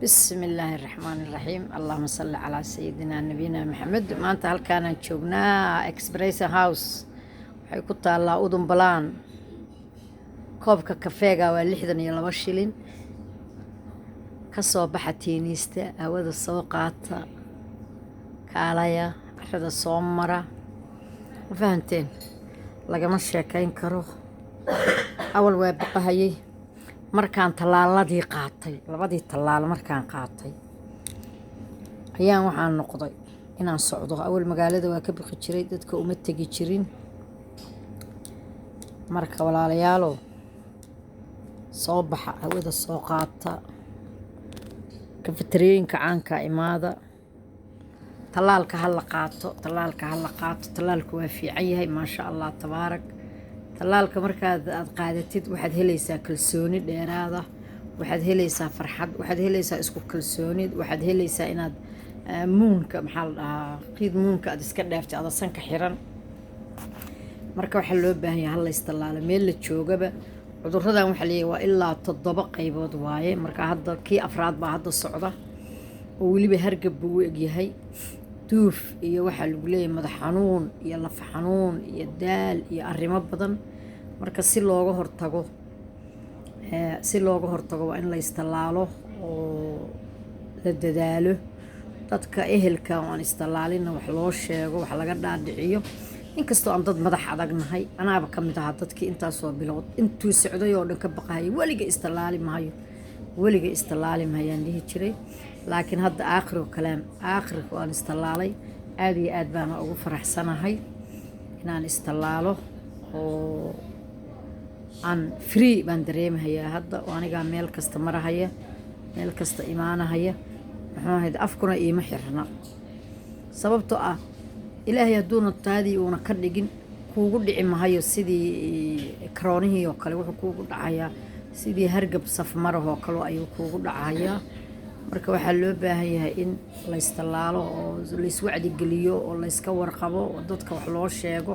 Bismi illaahi raxmaani raxiim. Allahuma salli calaa sayidina nabiyina Maxamed. Maanta halkaanaan joognaa, Expresso House, waxay ku taallaa Odenplan. Koobka kafeega waa 62 shilin. Kasoo baxa Tensta, hawada soo qaata, kaalaya, carada soo mara. Ma fahanteen? Lagama sheekayn karo. Awal waa baqahayay. Markaan tallaaladii qaatay, labadii tallaalo markaan qaatay, ayaan waxaan noqday inaan socdo. Awal magaalada waa ka baqi jiray, dadka uma tegi jirin. Marka walaalayaalow, soo baxa, hawada soo qaata, kafatariyooyinka caanka imaada. Tallaalka ha la qaato, tallaalka ha la qaato. Tallaalku waa fiican yahay, maasha Allah, tabaarak. Tallaalka markaad aada qaadatid, waxaad helaysaa kalsooni dheeraada, waxaad helaysaa farxad, waxaad helaysaa isku kalsoonid, waxaad helaysaa inaad muunka, maxaa la dhahaa, qiid muunka aad iska dhaaftay ada sanka xiran. Marka waxaa loo baahan yahay hala istallaalo meel la joogaba. Cuduradan waxaa leeyahay waa ilaa toddoba qaybood waaye. Marka hadda kii afraad baa hadda socda, oo weliba hargab buu u egyahay, duuf iyo waxaa lagu leeyahay madax xanuun iyo laf xanuun iyo daal iyo arrimo badan. Marka si looga hortago waa in la istallaalo oo la dadaalo. Dadka ehelka oo aan istallaalina wax loo sheego, wax laga dhaadhiciyo. Inkastoo aan dad madax adag nahay, anaaba ka mid ahaa dadkii intaasoo bilood intuu socday oo dhan ka baqahayay. Weliga istallaali mahayo, weliga istallaali mahayaan dhihi jiray. Laakiin hadda aakhirka kalaam, aakhirka waan istallaalay. Aada iyo aad baana ugu faraxsanahay inaan istallaalo oo aan free baan dareemahayaa hadda, oo anigaa meel kasta marahaya, meel kasta imaanahaya. Muxuu ahayd, afkuna iima xirna, sababtoo ah Ilaahay hadduuna taadii uuna ka dhigin, kuugu dhici mahayo sidii karoonihii oo kale. Wuxuu kuugu dhacayaa sidii hargab safmarahoo kale ayuu kuugu dhacayaa. Marka waxaa loo baahan yahay in laystallaalo oo layswacdigeliyo oo layska warqabo oo dadka wax loo sheego.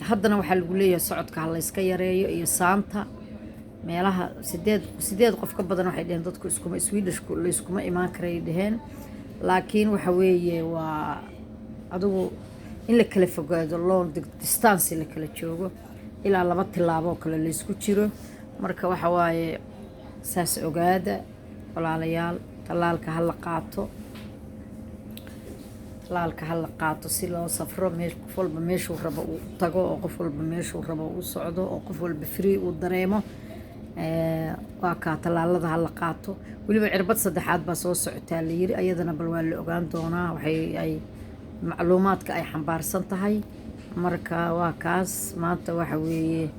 Haddana waxaa lagu leeyahay socodka ha layska yareeyo iyo saanta meelaha sideed qof ka badan. Waxay dheheen dadku iskuma, Swedishku layskuma imaan karay dheheen. Laakiin waxa weeye waa adigu in la kala fogaado, long distance la kala joogo, ilaa 2 tilaaboo kale laysku jiro. Marka waxa waaye saas ogaada, walaalayaal. Tallaalka ha la qaato, tallaalka ha la qaato, si loo safro mee qof walba meeshuu rabo uu tago, oo qof walba meeshuu rabo uu socdo, oo qof walba free uu dareemo. Waa kaa, tallaalada ha la qaato. Weliba cirbad saddexaad baa soo socotaa la yiri, ayadana bal waa la ogaan doonaa waxay ay macluumaadka ay xambaarsan tahay. Marka waa kaas. Maanta waxa weeye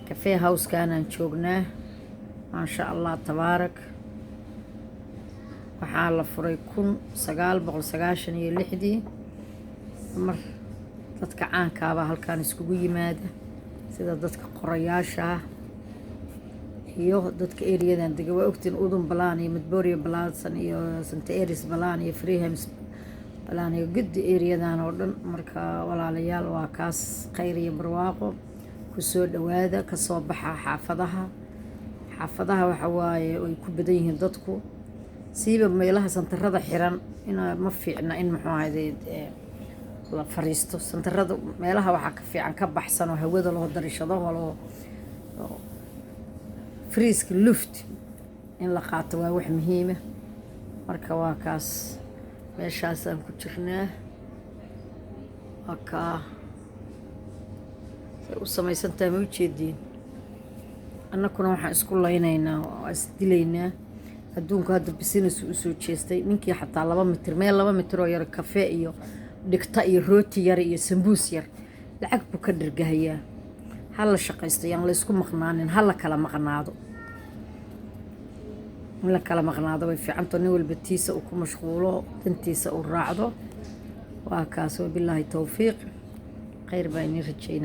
cafe housekanaan joognaa, maasha Allah, tabaarak. Waxaa la furay 1996-dii. Mar dadka caankaabaa halkaan iskugu yimaada, sida dadka qorayaasha ah iyo dadka areadan dega. Waa ogtiin Odenplan iyo Medborgarplatsen iyo Sankt Eriksplan iyo Fridhemsplan iyo guddi areadan oo dhan. Marka walaalayaal, waa kaas. Khayr iyo barwaaqo kusoo dhawaada. Kasoo baxa xaafadaha. Xaafadaha waxa waaye ay ku badan yihiin dadku, siiba meelaha santarada xiran ina ma fiicna in, muxuu ahayde, la fariisto santarada. Meelaha waxaa ka fiican ka baxsan oo hawada loo darishadaho loo frisk luft in la qaato, waa wax muhiima. Marka waa kaas, meeshaasaan ku jirnaa. Waa kaa, say u samaysantahay, ma ujeediin? Annakuna waxaan isku laynaynaa, waa isdilaynaa. Adduunku hadda business usoo jeestay. Ninkii xataa 2 mitir, meel 2 mitir oo yar kafee iyo dhigta iyo rooti yar iyo sambuus yar, lacag buu ka dhargahayaa. Ha la shaqaysto, yaan laysku maqnaanin, ha la kala maqnaado. In la kala maqnaado way fiicanto, nin walba tiisa uu ku mashquulo, dantiisa uu raacdo. Waa kaas. Wabilaahi towfiiq, khayr baa inii rajaynaa.